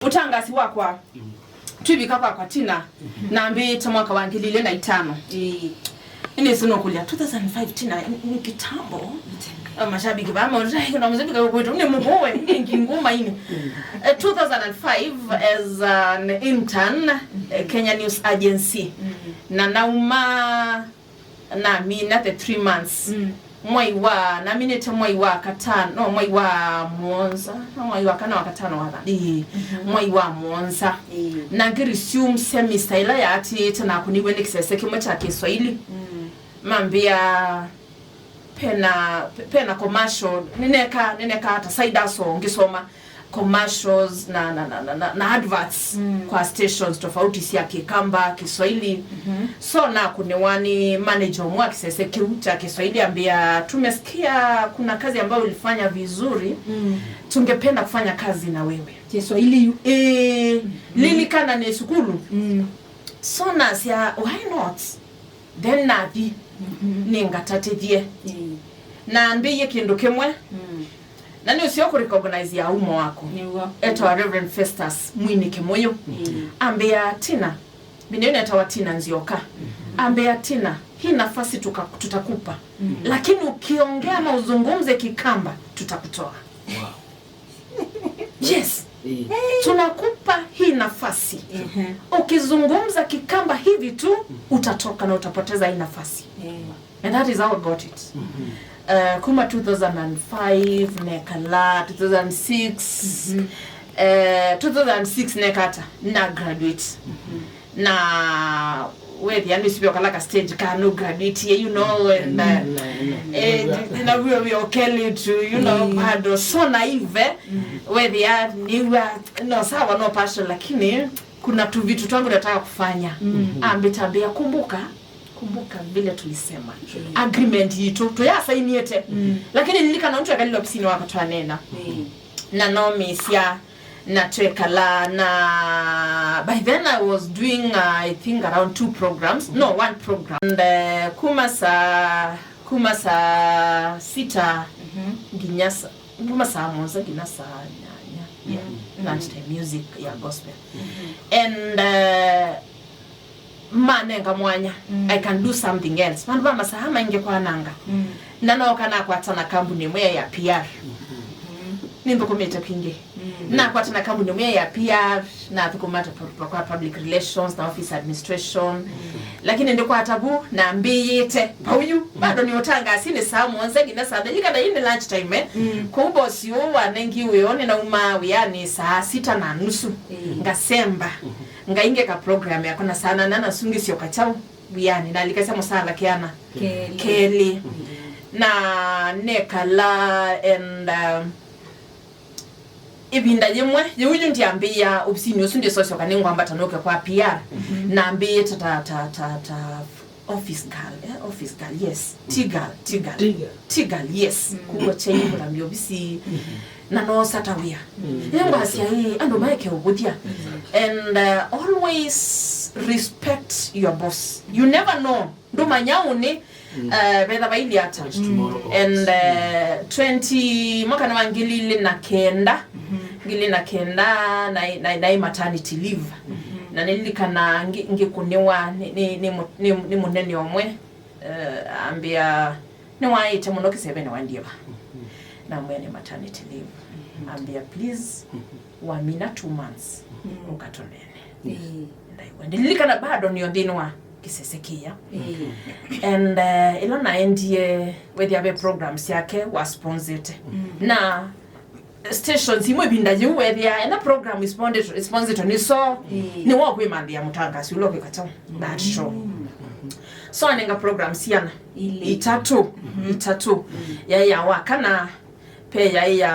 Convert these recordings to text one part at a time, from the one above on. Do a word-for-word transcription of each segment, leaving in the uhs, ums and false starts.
Ũtangasi wakwa, twĩvika kwakwa Tina, nambĩĩte mwaka wa ngili ilĩ na itano. Ĩĩ. Ĩndĩ sino kũlya two thousand five Tina, ni, ni kitambo. Eh, mashabiki ba maũndũ, "Ai, kuna mzee kawĩtũ, ni mũkũwe, ni nginguma ini." Eh, two thousand five as an intern, eh, Kenya News Agency. Na nauma namina the three months. Mwai wa, naminĩte mwai wa katano, no, mwai wa mũonza, no, mwai wa kana, wa katano, wa thano. Ĩĩ. Mwai wa mũonza. Ĩĩ. Na ngĩ resume semester ĩla yaatĩĩte, nakũniw'e nĩ kĩsese kĩmwe kya Kĩswaili. Mambĩa pena, pena commercial, nĩneka, nĩneka ata side hustle ngĩsoma commercials na, na, na, na, na, na adverts kwa stations tofauti sya Kikamba, Kiswahili. So nakũnĩwa nĩ manager ũmwe wa kĩsese kĩu kya Kiswahili, ambĩa, "Tumesikia kuna kazi ambayo ulifanya vizuri, tungependa kufanya kazi na wewe." Kiswahili yu. Eh, lilikana nĩ sukulu. So nasya, "Why not?" Then nathi, nĩngatatĩthye. Na ambĩie kĩndũ kĩmwe. Na nĩ ũseo kũrecognize ya umo wako. Nĩw'o. Etawa Reverend Festus Mwini Kĩmũyũ. Ambĩa, "Tina, mbinĩ netawa Tina Nzioka." Ambĩa, "Tina, hii nafasi tuka-, tutakupa. Lakini ukiongea ama uzungumze Kikamba, tutakutoa." Wow. Yes. Tunakupa hii nafasi. Ukizungumza Kikamba hivi tu, utatoka na utapoteza hii nafasi. And that is how I got it. Uh, kuma two thousand five nekala, two thousand six, uh, two thousand six nekata na graduate. Na wethĩa nĩsivyo kala ka stage ka no graduate, you know, and, uh, eh, na wio wio kelly to, you know, bado so naive. Wethĩa niwa no sawa, no passion, lakini kuna tu vitu twangu nataka kufanya. Ambĩta, ambĩa, "Kumbuka, kumbuka vile tulisema. Agreement yitũ tũyasainiete." Lakini lilikana mtu akalilo ofisini wako twanena. Na no misia na twekala na, by then I was doing, uh, I think around two programs, no, one program. And, uh, kuma saa, kuma saa sita nginya sa-, kuma saa mũonza nginya saa nyanya. Yeah. Lunch time music ya gospel. And, uh, manenga mwanya, I can do something else. Vandũ va masaa maingĩ kwananga. Na nooka nakwata na kambuni ĩmwe ya P R. Nĩnthũkũmĩte kwingĩ. Nakwata na kambuni ĩmwe ya P R, nathũkũma ta pu-, kwa public relations na office administration. Lakini ndikwata vu, nambĩĩte vau yu, bado nĩ ũtangasinĩ saa mũonza nginya saa thĩnĩ, kana ĩĩ nĩ lunch time, eh? Kũu boss ũũ wanengi wĩoo, nĩnauma wĩanĩ saa sita na nusu. Ngasemba. Ngaingĩka program yakwa na saa nana na nusu ngĩsyoka kyaũ wĩanĩ, nalikasya mũsala kĩana kelĩ. Na nekala and, um, ĩvinda yĩmwe yĩu yu ndyambĩĩa ovisinĩ ũsu, ndĩsosyoka nĩngwambata nũke kwa P R. Nambĩĩte ta, ta, ta, ta office girl, eh, office girl, yes. Tea girl, tea girl. Tea girl. Tea girl, yes. Kũkwa chai, kũthambia ovisi. Na noosa ta wĩa. Ĩĩ ngwasya ĩĩ, andũ maeke ũvũthya. And, uh, always respect your boss. You never know. Ndũmanya ũnĩ, uh, vetha vaili ata. And, uh, twenty, mwaka nĩ wa ngili ilĩ na kenda, ngili na kenda, na, na, naĩ maternity leave. Na nĩlilikana ngĩ-, ngĩkũnĩwa nĩ, nĩ, nĩ, mũ-, nĩ, nĩ mũnene ũmwe, uh, ambĩa, "Nĩwaĩte mũno kĩsevenĩ wa ndieva." Namwĩa nĩ maternity leave. Ambĩa, "Please, wamina two months, ũka tũneene." Ndaiwa. Ndililikana bado nĩo nthĩnĩ wa kĩsese kĩya. And, uh, ĩla naendie, wethĩa ve programs yake wa sponsete. Na stations imwe ĩvinda yĩu wethĩa ena program sponsor, sponsor nĩ so, nĩ wa kwĩmanthĩa mũtangasi ũla ũkwĩka kyaũ that show. So anenga programs siana itatũ, itatũ. Yaĩ ya wakana, pe yaĩ ya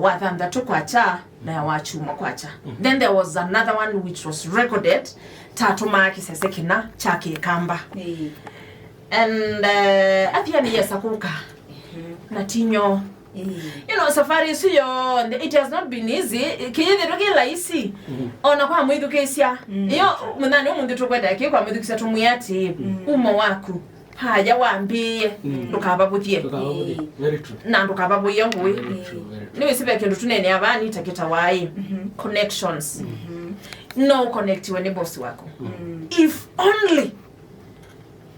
wathanthatũ kwakya, na ya wakyumwa kwakya. Then there was another one which was recorded, tatũmaa kĩsese kĩna kya Kĩkamba. And, uh, athia nĩ yesa kũka. Na tinyo. You know, safari ĩsu yonthe, it has not been easy. Kĩyĩthĩtwe kĩ laisi. Ona kwa mwĩthukĩĩsya. Yo, mũthenya ũmũnthĩ tũkwenda kĩ kwa mwĩthukĩĩsya tũmwĩa atĩ, umo waku. Paya wambĩĩe, mm, ndũkavavũthye. Ndũkavavũthye. Very true. Na ndũkavavũie ngũĩ. Very true, very true. Nĩwĩsĩ ve kĩndũ tũneenea vaa nĩ ta kĩtawaĩ. Mm-hmm. Connections. Mm-hmm. No ũconnectiwe nĩ boss waku. Mm. If only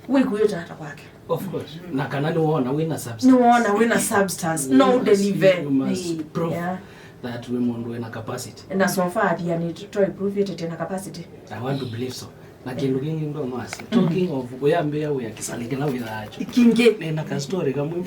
wĩkũyũta ata kwake. Of course. Na kana nĩwona wĩna substance. Nĩwona wĩna substance. No, yes, ũdeliver. You must, mm, prove, yeah, that wĩ mũndũ wĩna capacity. Na so far, athianĩte, twaĩ prove it, ena capacity. I want to believe so. Na kĩndũ kĩngĩ ndo no asie. Talking of, ũyambĩa wĩa kĩsalĩ kĩla wĩthaa kyo. Kĩngĩ. Nĩna ka story kamwe.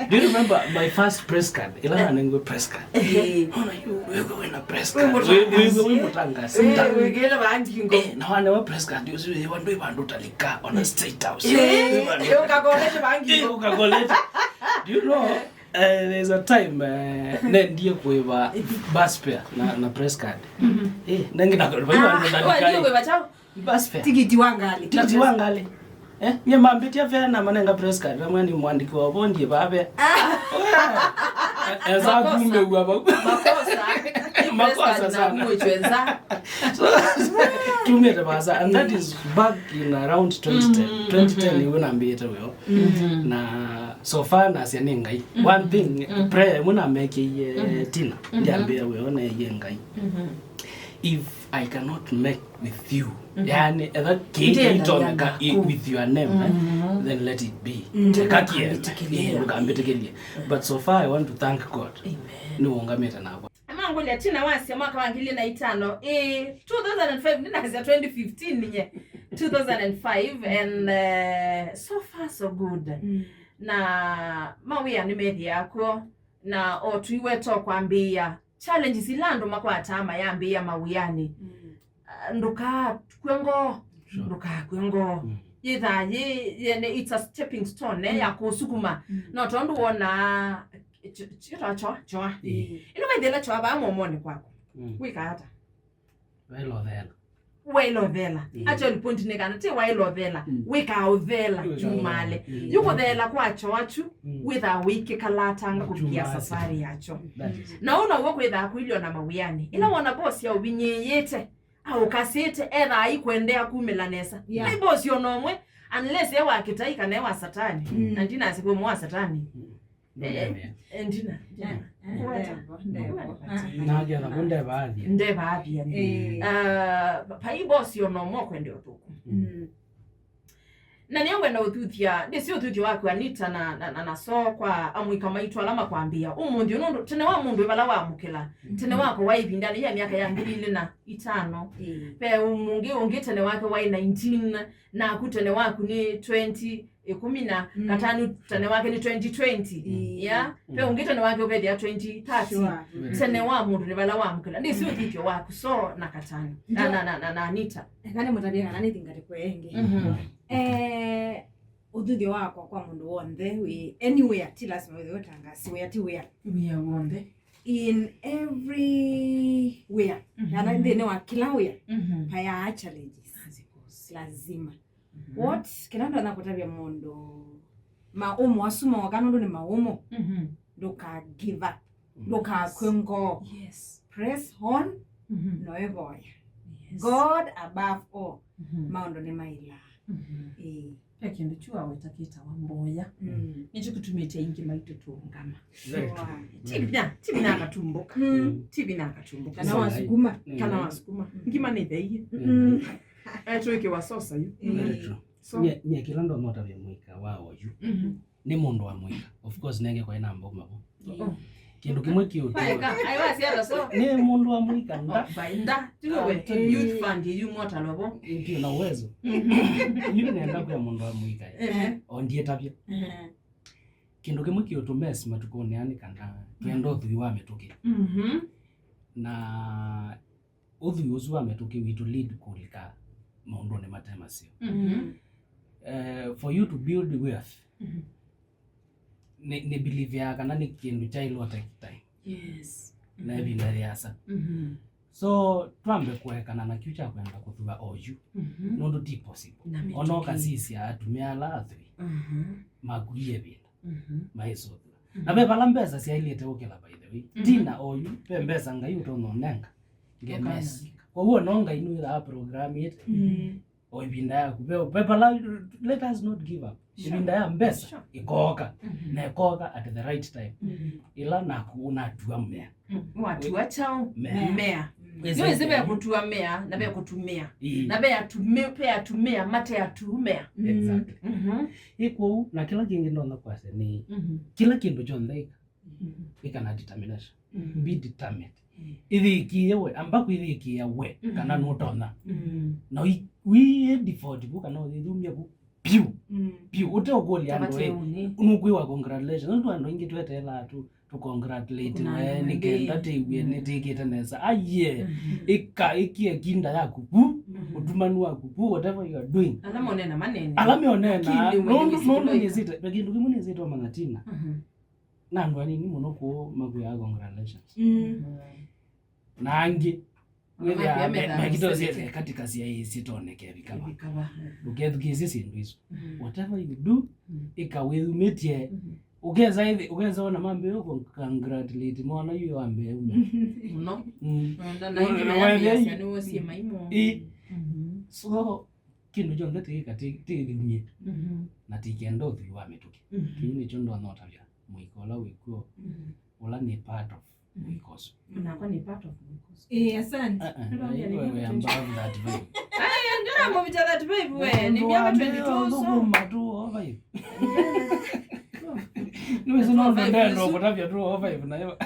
Do you remember my first press card? Ĩla nanengwe press card. Eh. Ona yu, wewe wĩna press card. Wewe, wewe wĩ mũtangasi. Eh, wĩkĩte bangi ngo. Eh, na wanewa press card, ũsu wĩ vandũ, vandũ talika, ona State House. Eh, wĩ vandũ, eh, ũkakolete bangi ngo. Eh, ũkakolete. Do you know? Eh, there's a time, eh, nendie kũĩva bus fare na, na press card. Mhm. Eh, nengi na kũĩva, ah, andũ na wendie kũĩva chao? Bus fare. Tikiti wa ngalĩ. Tikiti wa ngalĩ. Eh, nye mambĩtia fare na manenga press card, vamwe nĩ mwandĩki wa vondi vave. Ah. Eh, esa kumĩw'a vau. Makosa. Makosa sana. So, tumĩte vasa, and that is back in around twenty ten. Mhm, twenty ten, mhm, nĩw'o nambĩĩte wĩo. Mhm. Na so far nasya nĩ Ngai. Mhm. One thing, mhm, prayer ĩmwe namekĩie, mhm, Tina, mhm, ndiambĩa wĩo neeie Ngai. Mhm. If I cannot make with you, mhm, yani, etha kĩĩ kĩitonyeka i-, with your name, eh, mhm, then let it be. Mhm. Eka kĩe, ndũkambĩtĩkĩlye. Eh, ndũkambĩtĩkĩlye. But so far I want to thank God. Amen. Nĩwũngamĩte nakwa. Amangũlya Tina wasya mwaka wa ngili na itano, ĩ, two thousand and five, ndinasya twenty fifteen nye, two thousand and five, and, eh, so far so good. Mm. Na mawĩa nĩmethĩaa kw'o, na o tũiweta o kwambĩĩa, challenges ila andũ makwataa mayambĩĩa mawĩanĩ. Mm. Ah, ndũkakw'e ngoo, sure, ndũkakw'e ngoo. Mm. Yĩthaa yĩ, yene, it's a stepping stone, eh, mm, ya kũsukuma. Mm. No tondũ wonaa, ch-, ch-, chĩtwa choa, choa. Mm. Ĩno vaithĩla choa vaa momonĩ kwaku. Mm. Wĩka ata? Wailothela. Wailothela. Mm. Actually, point nĩ kana, ti wailothela. Mm. Wĩka ũthela, wĩka jumale. Ũthela. Mm. Yu kũthela kwa choa chu, mm, wĩthaa wĩkĩkalatanga kũvikia safari yacho. That is it. Na ũu naw'o kwĩthaa kwĩlyo na mawĩanĩ. Ĩla, mm, wona boss ya ũvinyĩĩte, aũkasĩte, ethaa aikwendea kumĩla nesa. Yeah. Nĩ boss ona ũmwe, unless e wa kĩtai kana e wa satani. Mm. Na ndinasĩ kwĩ mwa satani. Mm. Eh, ndina, ndina. Eh, eh, ndevo, ndevo. Ah, ah. Naketha kũndeva athie. Ndeva athie. Eh. Ah, vai boss ona ũmwe ũkwendea ũthũku. Mm. Na nĩngwenda ũthuthya, ndĩsĩ ũthuthyo waku Anita na, na, na, na so kwa amũika maitũ ala makwambĩa. Ũmũnthĩ ũnũ, tene wa mũndũ vala wamũkĩla. Mm. Tene wakwa wa ĩvindanĩ ya myaka ya ngili ilĩ na itano. Mm. Ve ũmũngĩ, ũngĩ tene wake waĩ nineteen, naku tene waku nĩ twenty, ĩkũmi na katano, mm, tene wake nĩ twenty twenty. Mm. Yeah? Mm. Ve ũngĩ tene wake ũkethĩa twenty thirty. Sure. Mm. Tene wa mũndũ nĩ vala wamũkĩla. Ndĩsĩ ũthuthyo waku, so na katano. Na, na, na, na, na Anita. Eka nĩmũtavye kana nĩthingatĩkwe ĩngĩ. Mhm. Eh, ũthuthyo wakwa kwa mũndũ w'onthe wĩ anywhere, ti lasima wĩthĩwe ũtangasiwe ati wĩa. Wĩa w'onthe. In everywhere. Mhm. Kana nthĩnĩ wa kĩla wĩa, mhm, vayaa challenges. As it goes. Lazima. Mhm. What? Kĩla ndonya kũtavya mũndũ, maũmũ asu mooka nũndũ nĩ maũmũ. Mhm. Ndũka give up. Yes. Ndũkakw'e ngoo. Yes. Press on. Mhm. Na ũivoya. Yes. God above all. Mhm. Maũndũ nĩmaĩlaa. Mhm. Ĩĩ. Ve kĩndũ kyu aweta kĩtawa mboya. Mm. Nĩkyo kĩtumĩte aingĩ maitũ tũũngama. Very true. Sure. Ti vinya, ti vinya akatumbũka. Mm. Ti vinya akatumbũka. Kana wasukuma. Mm. Kana wasukuma. Mm. Ngima nĩ thei. Mm. Eh, twĩkĩwa sosa yu. Mm. Very true. So, nye, nye kĩla ndonya ũtavya mũika wa oyu. Mhm. Nĩ mũndũ wa mũika. Of course, nenge kwa ĩna mboma vo. Oh. Kĩndũ kĩmwe kĩũtũma. Eka, aiwa siara so. Nĩ mũndũ wa mũika, nda. By nda, tiwe we, eh, youth fund, yu motalo vo. Ndio na uwezo. Mhm. Yu nenda kwa mũndũ wa mũika. Eh. O ndietavya. Eh. Kĩndũ kĩmwe kĩũtũma esi matukũnĩ aa nĩ kana twenda ũthwii wa mĩtũkĩ. Mhm. Na ũthwii ũsu wa mĩtũkĩ witũ lead kũlika maũndũnĩ mate maseo. Mhm. Eh, for you to build wealth, mhm, nĩ, nĩ believe ya kana nĩ kĩndũ kyaĩlwa take time. Yes. Na, mhm, ĩvinda yĩasa. Mhm. So, twambe kũekana na kyu kya kwenda kũthua oyu. Mhm. Nũndũ ti possible. Na mĩtũkĩ. Ona ũkasisya atumĩa ala athwii, mhm, makuie ĩvinda. Mhm. Maisũthw'a. Mhm. Na ve vala mbesa syaĩlĩte ũkĩla, by the way. Mhm. Tina oyu, ve mbesa Ngai ũtonya ũnenga. Ngemesa. Ũkananĩka. Kwoou no Ngai nĩwĩthaa programĩte. Mhm. O ĩvinda yaku. Ve, ve vala, let us not give up. Sure. Ĩvinda ya mbesa, sure, ĩkooka. Mhm. Na ĩkooka at the right time. Mhm. Ĩla naku ũnatua mea. Mm. Watua kyaũ? Mea. Mea. Mm. Exactly. Nĩwĩsĩ ve kũtua mea, na ve kũtumĩa. Ĩĩ. Na ve atumi-, ve atumĩa, mate atumĩa. Mm. Exactly. Mhm. Ĩ kwoou, na kĩla kĩngĩ ndonya kwasya nĩ, mhm, kĩla kĩndũ kyonthe ĩka, mhm, ĩka na determination. Mhm. Be determined. Mm. Ĩthĩkĩe we, amba kwĩthĩkĩa we, mhm, kana nũtonya. Mm. Na wi-, wĩ default vu kana ũyĩthumya vu, piu. Mm. Piu, ũteũkũlya andũ, eh, nũkwĩwa congratulations. Nũndũ andũ aingĩ tweteelaa tu, tu congratulate we, nĩ kenda tĩw'e nĩ tĩkĩte nesa. Aiye, ĩka, ĩkie kinda yaku vu, ũtumanu waku vu, whatever you are doing. Ala monena manene. Ala meonena, nũndũ, nũndũ nĩsĩte, ve kĩndũ kĩmwe nĩsĩte manya Tina. Na andũ anini mũno kũu makwĩaa congratulations. Mm. Na angĩ, wĩthĩa makito syethe katika sya ĩsĩ toneke vikava. Vikava. Ndũkethukĩĩsye syĩndũ isu. Mm. Whatever you do, mm, ĩka wĩyumĩtye. Mm. Ũkesa ĩthĩ, ũkesa ona mambĩĩa kũ congratulate mwana yu wa mbee ume. Mũno. Mm. Na ingĩ nĩwosie maimo. Ĩ. Mhm. So, kĩndũ kyonthe tĩkĩka tĩ-, tĩthumie. Mhm. Na tikenda ũthwii wa mĩtũkĩ. Mhm. Kĩu nĩkyo ndonya ũtavya mũika ũla wĩ kw'o, mhm, ũla nĩ part of, mhm, mũika ũsu. Nakwa nĩ part of mũika ũsu. Eh, asante. Ah, ah, ndio wewe above that vibe. Ai, ndio namũvita that vibe we. Nĩ miaka twenty-two so. Thũkũma tu o vibe. Nĩwĩsĩ no ndendo kũtavya tu o vibe nayo.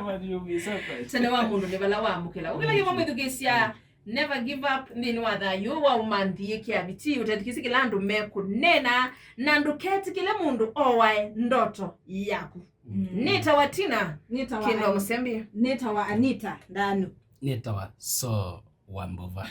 But you'll be surprised. Tene wa mũndũ nĩ vala wamũkĩla. Ũkĩla kĩmwe mwĩthukĩĩsya. Never give up nthĩnĩ wa thayũ wa ũmanthi. Ĩkĩa vitii, ũtethukĩĩsye kĩla andũ mekũneena, na ndũketĩkĩle mũndũ oae ndoto yaku. Mm. Nĩtawa Tina. Nĩtawa Kĩndo An-, Mũsembi. Nĩtawa Anita Ndanu. Nĩtawa Saul Wambova.